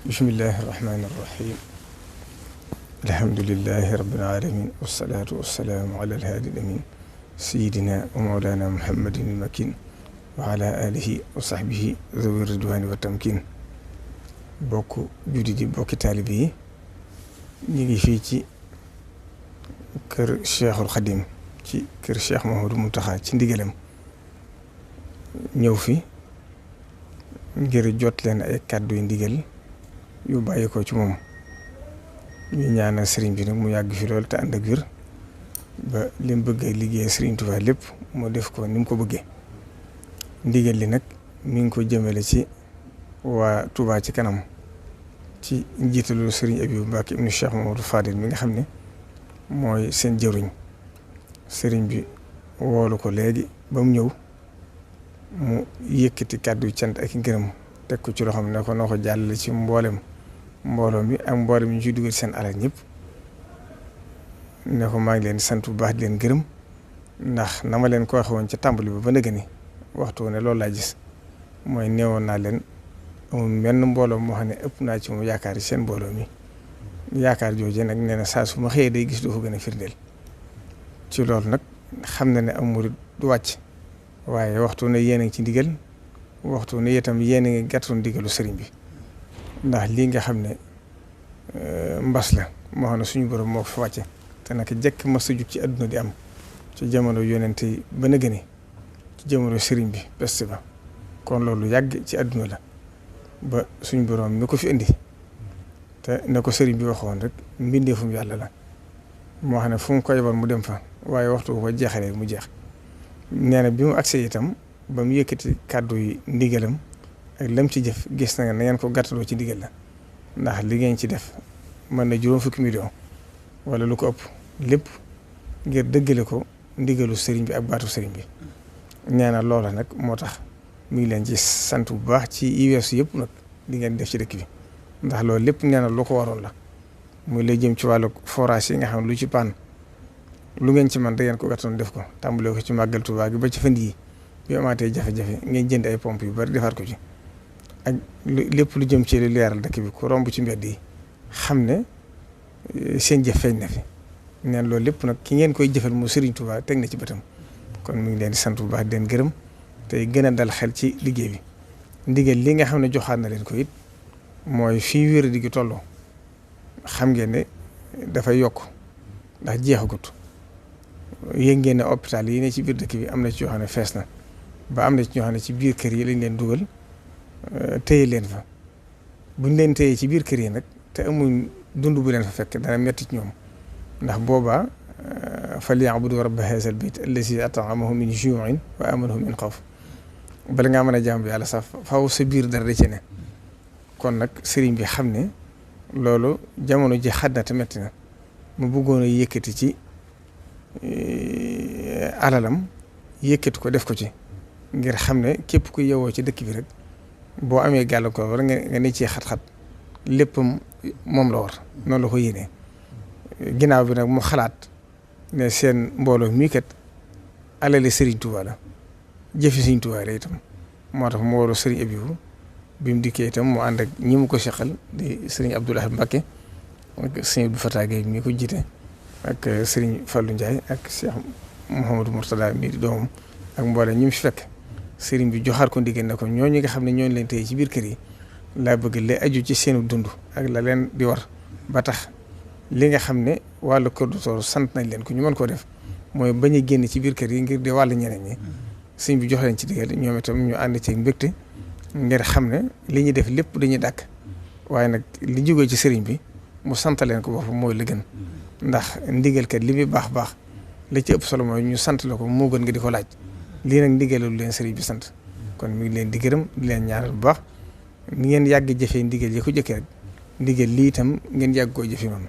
bismillahi irrahmani irrahim alhamdulilahi rabbil alamin wasalaatu wasalaamu ala alhaadi amin sayidina wa mawlana muhammadin ilmakin wa ala alihi wa sahbihi zawi ridwani wa tamkin bokk judi di bokki taalibe yi ñu ngi fii ci kër Cheikhul Khadim ci kër Cheikh Mouhamadou Mountakha ci ndigalam ñëw fi ngir jot leen ay kàddu yu ndigal yu bàyyi ko ci moom ñu ñaanal sëriñ bi nag mu yàgg fi lool te ànd ak wér ba li mu bëgg liggéey sëriñ Tuubaa lépp mu def ko ni mu ko bëggee ndigal li nag mi ngi ko jëmale ci waa Touba ci kanam ci njiitalu sëriñ Abibu Mbàkke ibnu Cheikh Mamadou Fadil mi nga xam ne mooy seen jëruñ sëriñ bi woolu ko léegi ba mu ñëw mu yëkkati kàddu cant ak ngërëm teg ko ci loo xam ne ko noo ko jàllale ci mbooloo mi ak mboolem ñu ciy dugal seen alal ñëpp ne ko maa ngi leen sant bu baax di leen gërëm ndax na ma leen ko waxee woon ca tàmbali ba nëgë ni waxtu ne loolu laa gis mooy neewoon naa leen amul menn mbooloo moo xam ne ëpp naa ci mu yaakaar yi seen mbooloo mi yaakaar jooju nag nee na saa su ma xëyee day gis du ko gën a firndeel ci loolu nag xam na ne am murid du wàcc waaye waxtu ne yéen a ngi ci ndigal waxtu ne itam yéen a ngi gàttoon ndigalu sëriñ bi ndax lii nga xam ne mbas la moo xam ne suñu borom moo ko fi wàcce te nag jekk mas a jug ci àdduna di am ci jamono yonente yi ba na gëne ci jamono sëriñ bi peste ba kon loolu yàgg ci àdduna la ba suñu borom mi ko fi indi te ne ko sëriñ bi waxoon rek mbindeefum yàlla la moo xam ne fu mu ko yebal mu dem fa waaye waxtu bu ko jeexalee mu jeex nee na bi mu agsee itam ba mu yëkkati kàddu yi ndigalam ak lam ci jëf gis na ngeen ko gàttaloo ci ndigal la ndax li ngeen ci def mën na juróom fukki million wala lu ko ëpp lépp ngir dëggale ko ndigalu sëriñ bi ak baatu sëriñ bi nee na loola nag moo tax mu ngi leen ci sant bu baax ci weesu yëpp nag li ngeen def ci dëkk bi ndax loolu lépp nee na lu ko waroon la muy lay jëm ci wàllu forage yi nga xam ne lu ci paan lu ngeen ci man da ngeen ko gàttoon def ko tàmbalee ko ci màggal Tuubaa gi ba ci fan yi bi amaatee jafe-jafe ngeen jënd ay pompe yu bari defar ko ci ak lépp lu jëm ci lu leeral dëkk bi ku romb ci mbedd yi xam ne seen jëf feeñ na fi neen loolu lépp nag ki ngeen koy jëfal mu Serigne Touba teg na ci bëtam kon mu ngi leen di sant bu baax di leen gërëm tey gën a dal xel ci liggéey bi ndigal li nga xam ne joxaat na leen ko it mooy fii wér di gi tolloo xam ngeen ne dafay yokk ndax jeexagut yéen ngeen ne hôpital yi ne ci biir dëkk bi am na ci yoo xam ne fees na ba am na ci ñoo xam ne ci biir kër yi lañ leen dugal téye leen fa buñ leen téye ci biir kër yi nag te amuñ dund bu leen fa fekk dana metti ci ñoom ndax boobaa falyabudu rabba haazal bayt allazi at'amahum min juu'in wa aamanahum min xawf bala ngaa mën a jàmm yàlla sax faaw sa biir dara da ci ne kon nag sëriñ bi xam ne loolu jamono ji xat na te metti na mu bëggoon a yëkkati ci alalam yëkkati ko def ko ci ngir xam ne képp ku yewoo ci dëkk bi rek boo amee gàllankoor war nga ne ci xat-xat léppam moom la war noonu la ko yéenee ginnaaw bi nag mu xalaat ne seen mbooloo mii kat alali Serigne Touba la jëfi Serigne Touba la itam moo tax mu waru Serigne Abibu bi mu dikkee itam mu ànd ak ñi mu ko seqal di Serigne Abdoul Ahad Mbacké ak Serigne Abdou Fatah Gueye mi ko jiite ak Serigne Fallou Ndiaye ak Cheikh Mouhamadou Mourtada mi di doomam ak mboole ñi mu fi fekk Serigne bi joxaat ko ndigal ne ko ñooñu nga xam ne ñooñu leen téye ci biir kër yi laa bëgg la aju ci seenu dund ak la leen di war ba tax li nga xam ne wàllu kër docteur sant nañ leen ko ñu mën koo def mooy bañ a génn ci biir kër yi ngir di wàllu ñeneen ñi sëñ bi jox leen ci digal ñoom itam ñu ànd ci mbégte ngir xam ne li ñuy def lépp dañuy dàkk waaye nag li jógee ci sëriñ bi mu sant leen ko boppam mooy la gën ndax ndigal kat li muy baax baax la ci ëpp solo mooy ñu sant la ko moo gën nga di ko laaj lii nag ndigalul leen sëriñ bi sant kon mi ngi leen di gërëm di leen ñaanal bu baax ni ngeen yàgg jëfee ndigal yi ko jëkkee rek ndigal lii itam ngeen yàgg koo jëfee noonu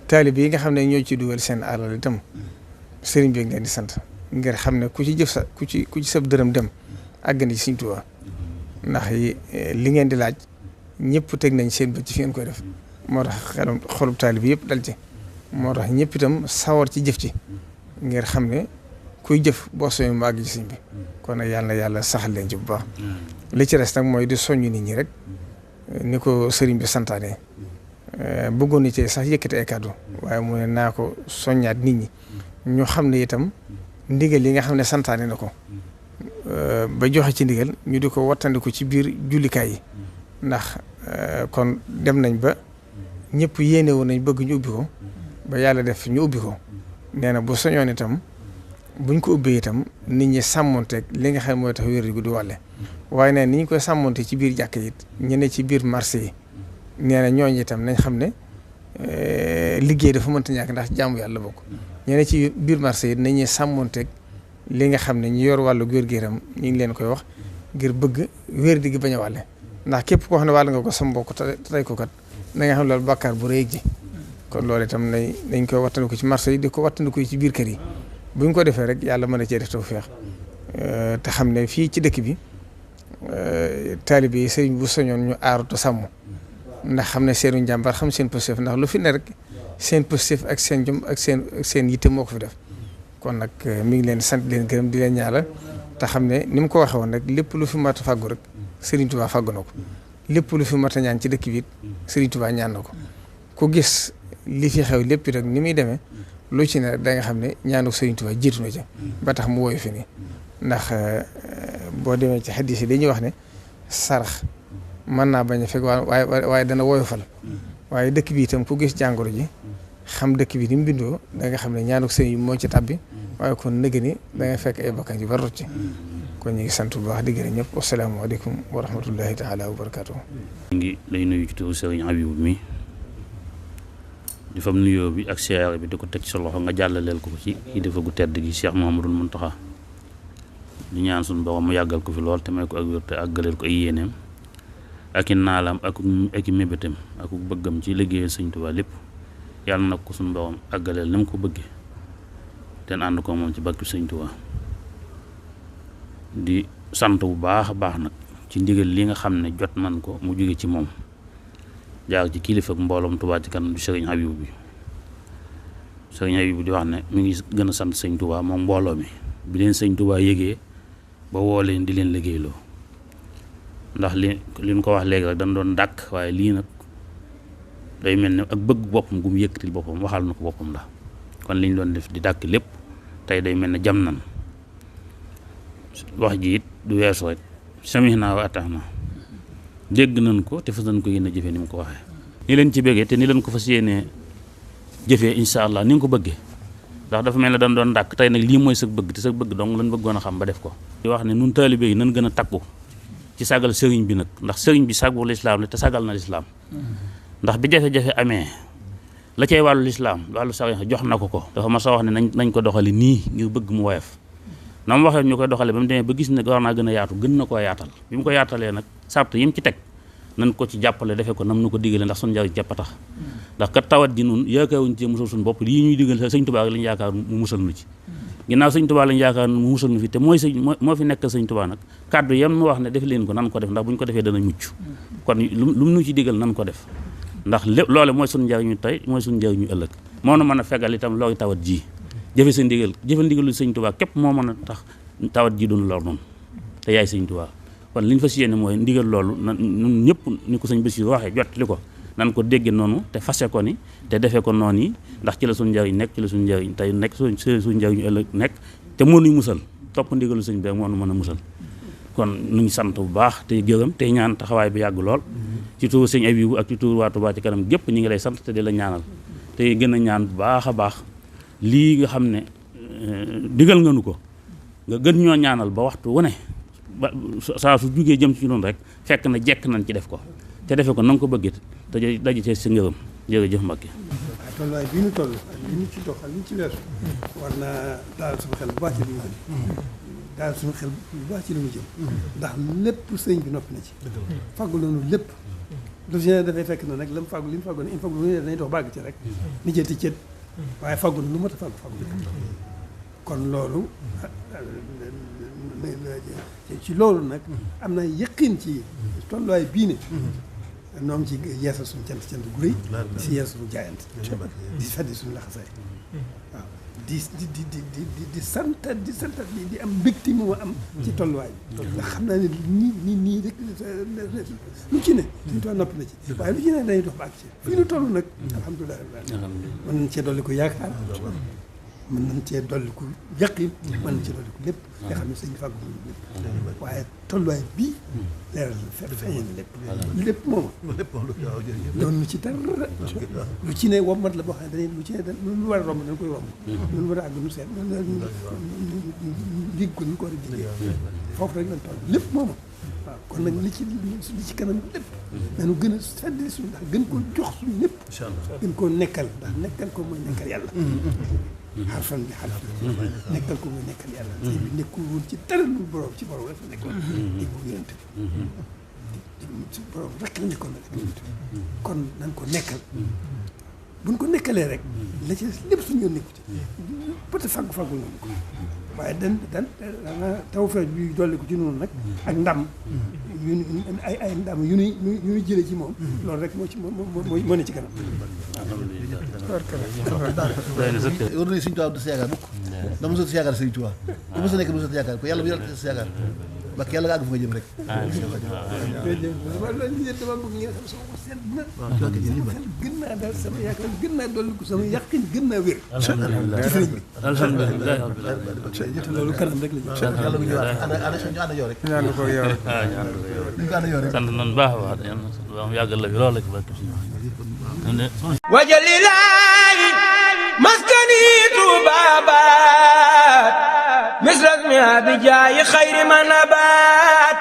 taalibe yi nga xam ne ñoo ci dugal seen alal itam sëriñ bi ngeen di sant ngir xam ne ku ci jëf sa ku ci sab dërëm dem àgg na ci Sëriñ Tuubaa ndax li ngeen di laaj ñëpp teg nañ seen bët ci fi ngeen koy def moo tax xolub taalibe yëpp dal ci moo tax ñëpp itam sawar ci jëf ci ngir xam ne kuy jëf boo soñu mu àgg ci sëriñ bi kon nag yàlla na yàlla saxal leen ci bu baax li ci res nag mooy di soññ nit ñi rek ni ko sëriñ bi santaane bëggoon ni ci sax yëkkati ay kàddu waaye mu ne naa ko soññaat nit ñi ñu xam ne itam ndigal yi nga xam ne santaane na ko ba joxe ci ndigal ñu di ko wattandiku ci biir jullikaay yi ndax kon dem nañ ba ñëpp yéene woon nañ bëgg ñu ubbi ko ba yàlla def ñu ubbi ko nee na bu soñoon itam buñ ko ubbee itam nit ñi sàmmonteeg li nga xam mooy tax wér gu du wàlle waaye nee ni ñu koy sàmmonte ci biir jàkk yi ñu ne ci biir marché yi nee na ñooñu itam nañ xam ne liggéey dafa mënta ñàkk ndax jaamu yàlla bokk ñu ne ci biir marché yi nañuy sàmmonteeg li nga xam ne ñu yor wàllu wér-gu-yaram ñu ngi leen koy wax ngir bëgg wér di gi bañ a wàlle ndax képp koo xam ne wàll nga ko sa mbokk tey ko kat na nga xam loolu bàkkaar bu rëy ji kon loolu itam nañ koy wattandiku ci marché yi di ko wattandiku ci biir kër yi buñ ko defee rek yàlla mën a cee def tawfeex te xam ne fii ci dëkk bi taalibe yi sëriñ bu soñoon ñu aaru te sàmm ndax xam ne seenu njàmbar xam seen positif ndax lu fi ne rek seen positif ak seen jom ak seen yitte moo ko fi def kon nag mi ngi leen sant leen gërëm di leen ñaanal te xam ne ni mu ko waxee woon rek lépp lu fi mat a fàggu rek Serigne Touba fàggu na ko lépp lu fi mat a ñaan ci dëkk bi it Serigne Touba ñaan na ko ku gis li fi xew lépp rek ni muy demee lu ci ne rek da nga xam ne ñaanu Serigne Touba jiitu na ca ba tax mu woyu fi nii ndax boo demee ci xaddis yi dañuy wax ne sarax mën naa bañ a fekk waaye dana woyofal waaye dëkk bi itam ku gis jàngoro ji xam dëkk bi ni mu bindoo da nga xam ne ñaanu sëriñ moo ci tàbbi waaye kon nëgg ni da nga fekk ay bakkan yu bari rocc kon ñu ngi sant bu baax di gërëm ñëpp wasalaamaaleykum wa rahmatullahi taala wa barakaatu. ñu ngi lay nuyu ci turu sëriñ Habibou mi di fam nuyoo bi ak siyaare bi di ko teg ci sa loxo nga jàllaleel ko ci kilifa gu tedd gi Cheikh Mouhamadoul Mountakha di ñaan suñu borom mu yàggal ko fi lool te may ko ak wér te àggaleel ko ay yéeneem ak i naalam ak i mébétam ak bëggam ci liggéeyal Sëñ Tuubaa lépp yàlla nag ko suñu borom àggaleel ni mu ko bëggee te ànd ko moom ci barke Sëñ Tuubaa di sant bu baax a baax nag ci ndigal li nga xam ne jot man ko mu jóge ci moom jaar ci kilifa ak mbooloom Touba ci kanam du Sëriñ Habibou bi Sëriñ Habibou di wax ne mi ngi gën a sant Sëñ Tuubaa moom mbooloo mi bi leen Sëñ Tuubaa yëgee ba woo leen di leen liggéeyloo ndax liñ ko wax léegi rek dañ doon dàkk waaye lii nag day mel ne ak bëgg boppam gu mu yëkkatil boppam waxal na ko boppam la kon liñ doon def di dàkk lépp tey day mel ne jam nan wax ji it du weesu rek samihna wa ata'na dégg nañ ko te fas nañ ko yéene jëfee ni mu ko waxee ni leen ci bëggee te ni leen ko fas yéenee jëfee incha allah ni nga ko bëggee ndax dafa mel ne dañ doon dàkk tey nag lii mooy sa bëgg te sa bëgg dong lañ bëggoon a xam ba def ko di wax ne nun taalibe yi nañ gën a takku ci sagal sëriñ bi nag ndax sëriñ bi sagu lislaam la te sagal na lislaam ndax bi jafe-jafe amee la cay wàllu lislaam wàllu sariya jox na ko dafa ma sa wax ne nañ ko doxale nii ngir bëgg mu woyof na mu waxee ñu koy doxale ba mu demee ba gis ne war naa gën a yaatu gën na koo yaatal bi mu ko yaatalee nag sart yi mu ci teg nañ ko ci jàppale defee ko nam nu ko digale ndax suñu njariñ jàpp a tax ndax kat tawat ji nun yaakaaruñ ci musal suñu bopp lii ñuy digal Sëñ Tuubaa lañu yaakaar mu musal nu ci ginnaaw Sëñ Tuubaa lañu yaakaar mu musal nu fi te mooy moo fi nekk Sëñ Tuubaa nag kàddu yam nu wax ne def leen ko nan ko def ndax bu ñu ko defee dana mucc kon lu mu nu ci digal nan ko def ndax lépp loole mooy suñu njariñu tey mooy suñu njariñu ëllëg moo na mën a fegal itam loolu tawat ji jëfe sa ndigal jëfe ndigalu Sëñ Tuubaa képp moo mën a tax tawat ji duñu lor noonu te yaay Sëñ Tuubaa kon li ñu fas yéene mooy ndigal loolu ñun ñëpp ni ko sëñ Bassirou waxee jot li ko nan ko dégge noonu te fase ko ni te defee ko noonu yi ndax ci la suñu njariñ nekk ci la suñu njariñ tey nekk suñu njariñu ëllëg nekk te mënuñ musal topp ndigalu sëñ bi moo nu mën a musal kon nu ngi sant bu baax te gërëm te ñaan taxawaay bi yàgg lool ci tuur sëñ Habibou ak ci tuur waa Touba ci kanam gépp ñu ngi lay sant te di la ñaanal te gën a ñaan bu baax a baax lii nga xam ne digal nga nu ko nga gën ñoo ñaanal ba waxtu wu ne ba saa su jugee jëm ci noonu rek fekk na jekk nañ ci def ko te defe ko na nga ko bëggee te daje ci si ngërëm jërëjëf Mbacke. tolluwaay bii ñu toll ak li ñu ci dox ak li ñu ci weesu war naa daal suñu xel bu baax ci li ñu jëm daal suñu xel bu baax ci li ñu jëm ndax lépp sëñ bi noppi na ci fàggu loonu lépp lu si ne dafay fekk na nag la mu fàggu li mu fàggu ne il faut que lu ne dañuy dox bàgg ci rek ni jëti cët waaye fàggu na lu mat a fàggu kon loolu ci loolu nag am na yëqin ci tolluwaay bii ne noo ngi ci yeesal suñu cant gu rëy di si yeesal suñu jaayante di feddi suñu laxasaay waaw di santat di am mbégte mu am ci tolluwaay bi ndax xam naa ne nii rek lu ci ne suñu tool noppi na ci waaye lu ci ne dañuy dox ba ak ci fii nu toll nag alhamdulilah mën nañ cee dolli ko yaakaar mën nañ cee dolli ko yaqin mën nañ cee dolli ko lépp nga xam ne sëñ bi fàggu lépp waaye tolluwaay bii leeral feeñee na lépp mooma doon ci dara lu ci ne wommat la boo xam ne dañuy lu ci ne lu war a romb dañ koy romb lu war a àgg nu seet ligg ko ñu ko war a liggéey foofu rek lañ toll lépp mooma waaw kon nag li ci kanam lépp nañu gën a feddi suñu ndax gën koo jox suñu lépp gën koo nekkal ndax nekkal ko mooy nekkal yàlla xarfan bi xarf nekkal ko mooy nekkal yàlla sëñ bi nekkul woon ci dara lu borom ci borom rek la nekkoon di bu yonent bi ci borom rek la nekkoon rek yonent bi kon nañ ko nekkal buñ ko nekkalee rek la ci lépp suñu yoon nekku ci peut-être fàggu nañu ko waaye dan tawfeex bi dolli ko ci noonu nag ak ndam ay ndam yu ñuy jëlee ci moom loolu rek moo ci moo ne ci kanam war nañu Sëñ Tuubaa du sa yaakaar mukk dama mos a yaakaar Sëñ Tuubaa bu mos a nekk mos a yaakaar ko yàlla bu yàlla sa yaakaar ba yàlla nga àgg fu nga jëm rek dama bëgg ngeen xam sama ko seet na gën naa daal sama yaakaar gën naa dolli ko sama yàqin gën naa wér ci sëriñ bi alhamdulilah loolu kanam rek la yàlla bu ñu wax ñu ànd yow rek ñaan ko yow rek ñu ko ànd yow rek sant nañu baax a baax yàlla yàggal la fi loolu la ci barke wajalilaahi maskani tuubaabaat misras mi abijaayi xayri man abaat